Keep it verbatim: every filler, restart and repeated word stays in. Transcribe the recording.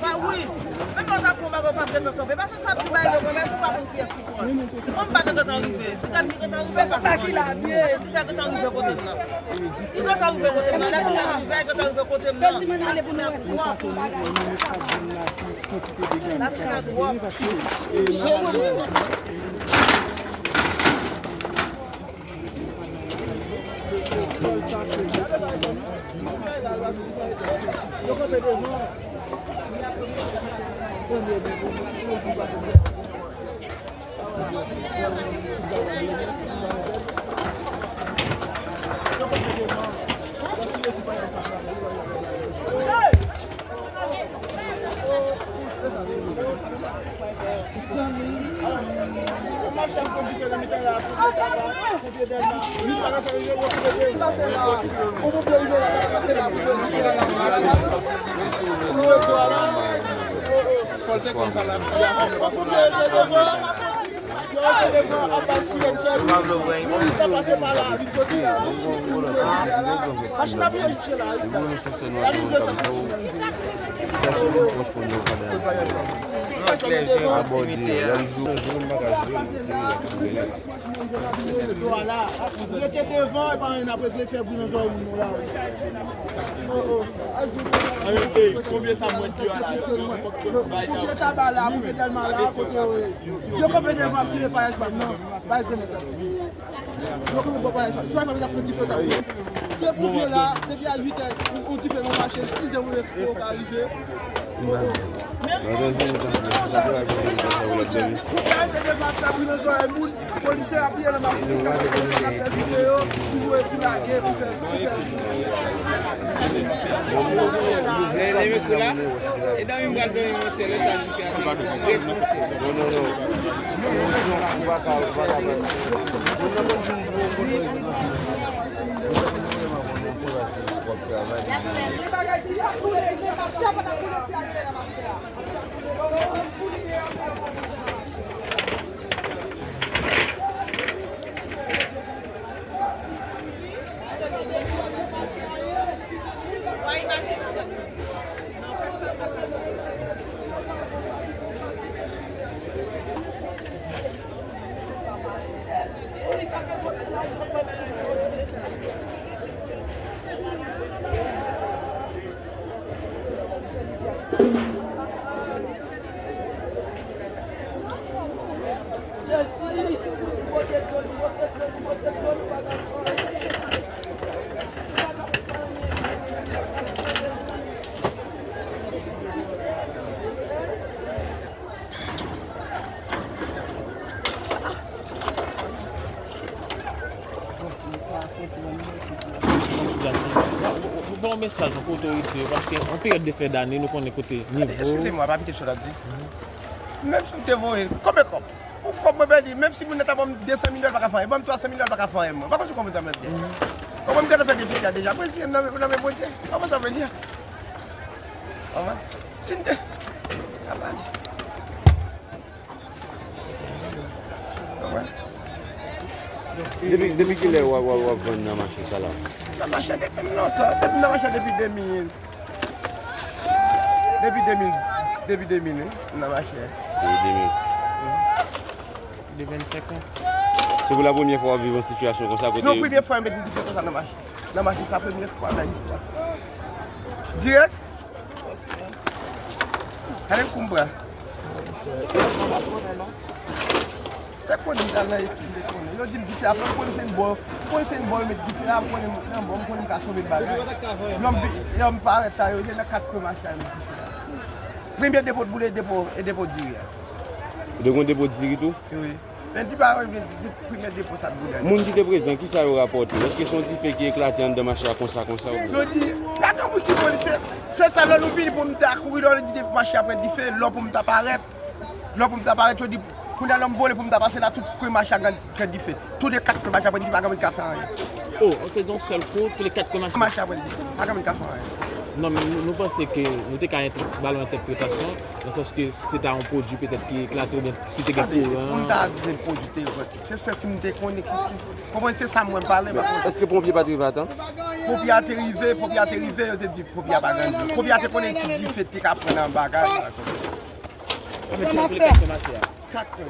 Ba wi, menm lè w ta pran bagay, w p ap gentan sove. Pase sa ti bay yo, mwen menm, ou pa konn kiyès ki pran. Mwen m pa te gentan rive. Ti gad li gentan rive. Papa ki la, byen. Ti gad gentan rive kote m nan. Li gentan rive kote m nan. Lè ti gad rive, gentan rive kote m nan. Yo di mwen ale pou nou wè si. La fè twòp. Jezi. Machin ap rive jiske la, wi. Rete devan, epa anyen n ap regle, fè bri nan zòrèy moun yo la. Konbyen sa mwen di yo la? Koupe taba la, koupe dèlma la, kote yo ye? Yo konbyen devan ap tire payaj pa m nan? Payaj grenn la. Yo konbyen bò payaj pa m? Si pa m ap pran dife ta. Ke konbyen la, depi a uit è, ou dife nan mache, sis è mwen yo ka rive. Polisye ap pile nan machin, polisye ap pile nan machin, polisye ap pile nan machin, pou lage, pou fè, pou fè. Leve kou la, e dòmi m pral dòmi, monchè, lè sa di fè a, ret, monchè. Non, non, non. Ou pa ka, ou pa ka. Voye yon mesaj nan otorite yo, paske an peryòd de fen dane, nou konnen kote nivo. Eskize mwen, pa pite sa w ap di. Menm si w te voye, konbyen kòb? Yon kòb mwen pèdi, menm si moun nan ta ban m de san mil dola, l pa ka fè anyen. Ban m twa san mil dola, l pa ka fè anyen, mwen. Pa konn si w konprann sa m ap di a. Konprann m gentan fè defi a deja. Mwen si m nan men, nan men Bondye. Konprann sa m ap di a. Konprann? Si m te. Sa pale. Konprann? Depi, depi kilè w ap, w ap, w ap vann nan mache sa la? Nan mache depi lontan, depi nan mache depi de mil. Depi de mil, depi de mil, wi, m nan mache. Depi de mil. De vennsenk an. Se pou la premyè fwa w ap viv yon sitiyasyon konsa kote. Non, premyè fwa m met yon dife konsa nan mache. Nan mache, sa premyè fwa nan istwa. Dirèk? Gade kounbra. Te konnen m t al nan etid, m te konnen. Yo di m dife a fè, m konnen se yon bò, m konnen se yon bò yo met dife a, m konnen m nan bò, m konnen m ka sove bagay. Lè m vi-, lè m parèt la, yo se nan kat kwen mache a yo met dife a. Premye depo t boule, depo, e depo diri a. Ou te gon depo diri tou? Wi. Men di pa wè, men di, di premye depo sa t boule a. Moun ki te prezan, kisa yo rapòte? Èske se yon dife ki eklate anndan mache a konsa, konsa oubyen? Yo di, pa gen moun ki mouri, se, se sa lè nou vini pou m ta kouri, lè yo di mache a pran dife, lè pou m ta parèt. Lè pou m ta parèt, yo di, kounye a lè m vole pou m ta pase la, tout kwen mache a gen, gen dife. Tou de kat kwen mache a pran dife, pa gen moun ki ka fè anyen. Oh, se yon sèl kou, tou le kat kwen mache. Mache a pran dife, pa gen moun ki ka fè anyen. Non, men nou, nou panse ke nou te ka entè-, ba l yon entèpretasyon, nan sans ke se ta yon pwodui petèt ki eklate oubyen si te gen kouran. Pou m ta di se pwodui te eklate. Se sèl si m te konnen ki, ki, konprann se sa m wè m pale, pa konn. Èske ponpye pa t rive a tan? Ponpye a te rive, ponpye a te rive, yo te di ponpye a pa gen dife. Ponpye a te konnen ti dife te ka pran nan bagay la. Kat kwen.